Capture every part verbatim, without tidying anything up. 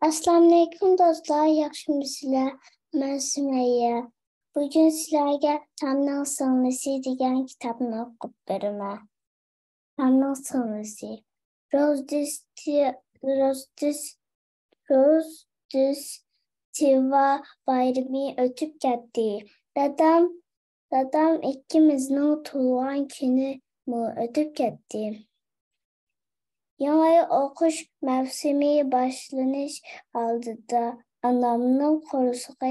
ئەسسالامۇئەلەيكۇم دوستلار، ياخشىمۇسىلەر؟ مەن سۈمەييە. بۈگۈن سىلەرگە تامنىڭ سىڭلىسى دېگەن كىتابنى ئوقۇپ بېرىمەن. تامنىڭ سىڭلىسى. روزدىس، روزدىس، روزدىس تىۋا بايرىمى ئۆتۈپ كەتتى. دادام، دادام ئىككىمىزنىڭ تۇغۇلغان كۈنىمۇ ئۆتۈپ كەتتى. يېڭى ئوقۇش مەۋسۇمى باشلىنىش ئالدىدا ئانامنىڭ قورسىقى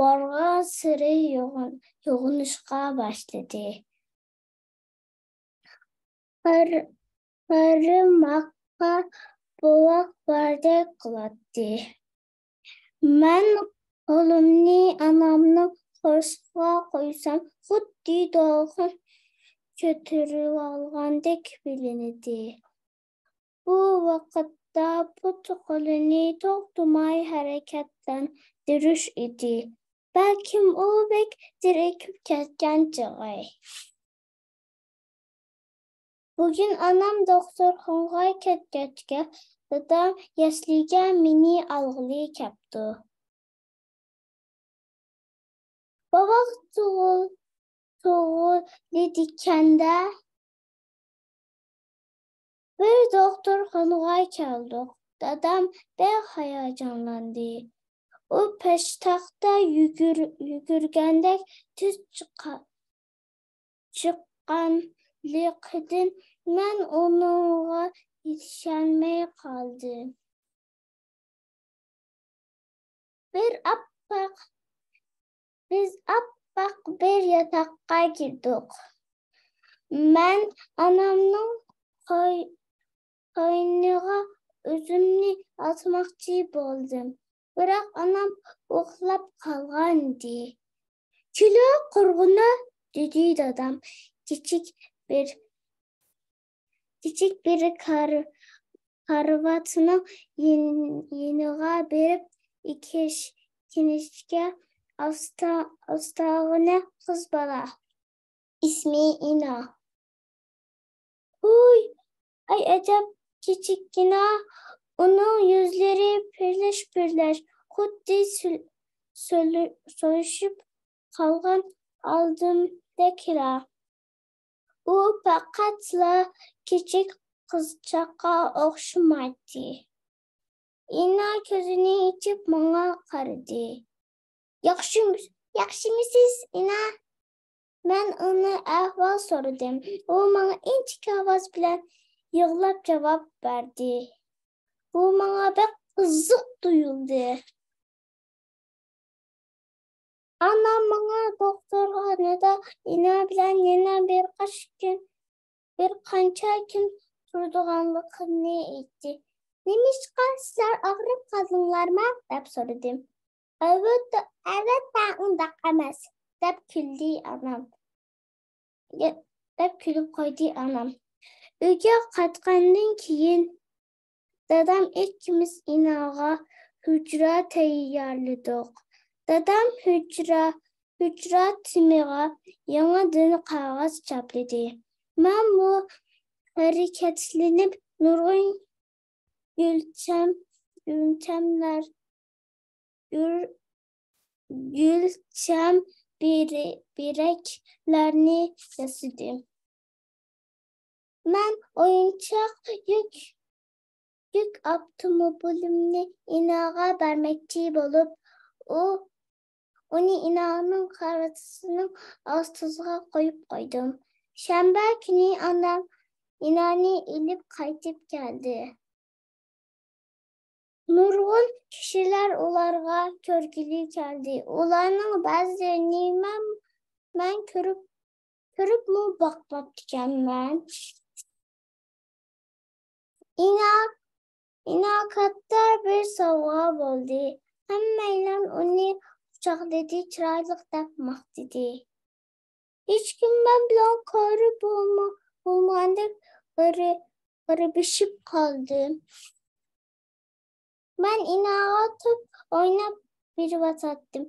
بارغانسېرى يوغان-، يوغىنىشقا باشلىدى. قار-، قارىماققا بوۋاق باردەك قىلاتتى. مەن قولۇمنى ئانامنىڭ قورسىقىغا قويسام، خۇددى دولقۇن كۆتۈرۈۋالغاندەك بىلىنەتتى. بۇ ۋاقىتتا پۇت-قولىنى توختىماي ھەرىكەتلەندۈرۈش ئىدى. بەلكىم ئۇ بەك زېرىكىپ كەتكەن چېغى. بۈگۈن ئانام دوختۇرخانىغا كەتكەچكە، دادام يەسلىگە مېنى ئالغىلى كەپتۇ. بوۋاق تۇغۇل-، تۇغۇلىدىكەن-دە. بىر دوختۇرخانىغا كەلدۇق. دادام بەك ھاياجانلاندى. ئۇ پەشتاقتا يۈگۈر-، يۈگۈرگەندەك تېز چىقا-، چىققانلىقىدىن مەن ئۇنىڭغا يېتىشەلمەي قالدىم. بىر ئاپئاق، بىز ئاپئاق بىر ياتاققا كىردۇق. مەن ئانامنىڭ قوي-، قوينىغا ئۆزۈمنى ئاسماقچى بولدۇم. بىراق ئانام ئۇخلاپ قالغانىدى. «كۈلە قۇرغىنى!» دېدى دادام كىچىك بىر، كىچىك بىر كار-، كارىۋاتنىڭ يېن-، يېنىغا بېرىپ، ئىكىش-، كىنىشكا ئاستا-، ئاستاغىنە قىز بالا. ئىسمى ئىنا. ھۇي، ئەي ئەجەب، كىچىككىنە ئۇنىڭ يۈزلىرى پۈرلەش-پۈرلەش، خۇددى سۈل-، سۆلۈ-، سۆلۈشۈپ قالغان ئالدىمدەكلا. ئۇ پەقەتلا كىچىك قىزچاققا ئوخشىمايتتى. ئىنا كۆزىنى ئېچىپ ماڭا قارىدى. «ياخشىمۇ-، ياخشىمۇسىز، ئىنا؟» مەن ئۇنى ئەھۋال سورىدىم. ئۇ ماڭا ئىنچىكە ئاۋاز بىلەن يىغلاپ جاۋاب بەردى. بۇ ماڭا بەك قىزىق تۇيۇلدى. ئانام ماڭا دوختۇرخانىدا ئىنا بىلەن يەنە بىر قاچ كۈن، بىر قانچە كۈن تۇرىدىغانلىقىمنى ئېيتتى. «نېمىشقا، سىلەر ئاغرىپ قالدىڭلارمۇ؟» دەپ سورىدىم. «ئەلۋەتتە، ئەلۋەتتە، ئۇنداق ئەمەس» دەپ كۈلدى ئانام. دەپ كۈلۈپ قويدى ئانام. ئۆيگە قايتقاندىن كېيىن دادام ئىككىمىز ئىناغا ھۇجرا تەييارلىدۇق. دادام ھۇجرا، ھۇجرا تېمىغا يېڭىدىن قەغەز چاپلىدى. مەنمۇ ھەرىكەتلىنىپ نۇرغۇن گۈلچەم، گۈلچەملەر، گۈل-، گۈلچەم بېرە-، بېرەكلەرنى ياسىدىم. مەن ئويۇنچۇق يۈك، يۈك ئاپتوموبىلىمنى ئىناغا بەرمەكچى بولۇپ، ئۇ ئۇنى ئىنانىڭ قارىتىسىنىڭ ئاستىغا قويۇپ قويدۇم. شەنبە كۈنى ئانام ئىنانى ئېلىپ قايتىپ كەلدى. نۇرغۇن كىشىلەر ئۇلارغا كۆرگىلى كەلدى. ئۇلارنىڭ بەزىلىرىنى مەن، مەن كۆرۈپ، كۆرۈپمۇ باقماپتىكەنمەن. ئىنا-، ئىنا كاتتا بىر سوۋغا بولدى. ھەممەيلەن ئۇنى قۇچاقلىدى، چىرايلىق دەپ ماختىدى. ھېچكىم مەن بىلەن كارى بولما-، بولمىغاندەك غېرىبلىشىپ قالدى. مەن ئىناغا توپ ئويناپ بېرىۋاتاتتىم.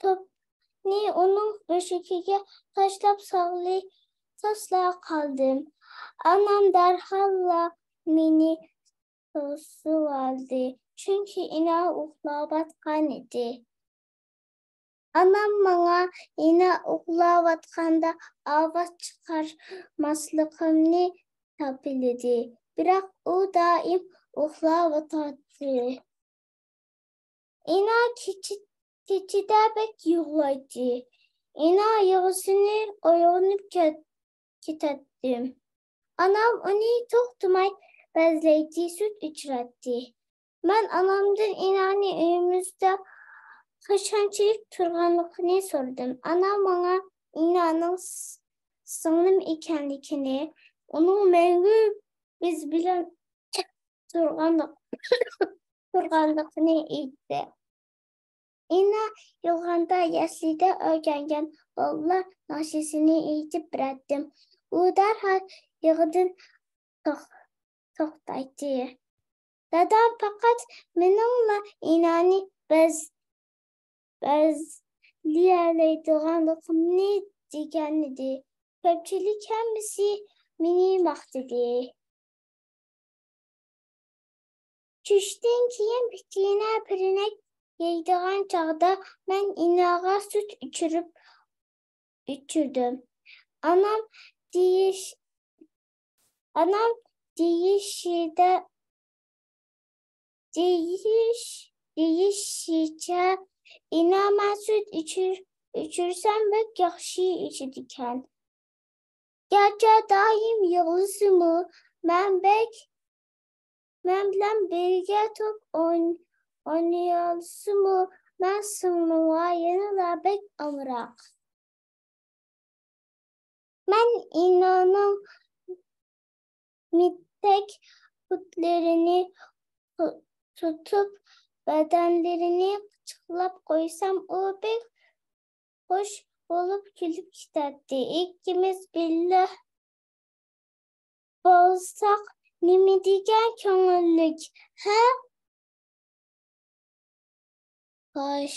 توپنى ئۇنىڭ بۆشۈكىگە تاشلاپ ساغلى-، تاشلا قالدىم. ئانام دەرھاللا مېنى توسۇۋالدى، چۈنكى ئىنا ئۇخلاۋاتقان ئىدى. ئانام ماڭا ئىنا ئۇخلاۋاتقاندا ئاۋاز چىقارماسلىقىمنى تاپىلىدى، بىراق ئۇ دائىم ئۇخلاۋاتاتتى. ئىنا كېچە-، كېچىدە بەك يىغلايتتى. ئىنا يىغىسىنى ئويغىنىپ كەت-، كېتەتتىم. ئانام ئۇنى توختىماي بەزلەيتتى، سۈت ئىچۈرەتتى. مەن ئانامدىن ئىنانى ئۆيىمىزدە قاچانچىلىك تۇرغانلىقىنى سورىدىم. ئانام ماڭا ئىنانىڭ س-، سىڭلىم ئىكەنلىكىنى، ئۇنىڭ مەڭگۈ بىز بىلەن تۇرغانلىق-، تۇرغانلىقىنى ئېيتتى. ئىنا يىغلىغاندا يەسلىدە ئۆگەنگەن بالىلار ناخشىسىنى ئېيتىپ بېرەتتىم. ئۇ دەرھال يىغىدىن توخ-، توختايتتى. دادام پەقەت مېنىڭلا ئىنانى بەز-، بەزلىيەلەيدىغانلىقىمنى دېگەنىدى. كۆپچىلىك ھەممىسى مېنى ماختىدى. چۈشتىن كېيىن پىچىنە پىرنەك يەيدىغان چاغدا مەن ئىناغا سۈت ئىچۈرۈپ، ئىچۈردۈم. ئانام دېيىش-، ئانام دېيىشىدە، دېيىش-، دېيىشىچە، ئىنا مەن سۈت ئىچۈر-، ئىچۈرسەم بەك ياخشى ئىچىدىكەن. گەرچە دائىم يىغلىسىمۇ، مەن بەك، مەن بىلەن بىرگە توپ ئوين-، ئوينىيالسىمۇ، مەن سىڭلىمغا يەنىلا بەك ئامراق. مەن ئىنانىڭ مىتتەك پۇتلىرىنى تۇ-، تۇتۇپ، بەدەنلىرىنى قۇچاقلاپ قويسام، ئۇ بەك خۇش بولۇپ كۈلۈپ كېتەتتى. ئىككىمىز بىللە بولساق، نېمە دېگەن كۆڭۈللۈك، ھە؟ خوش.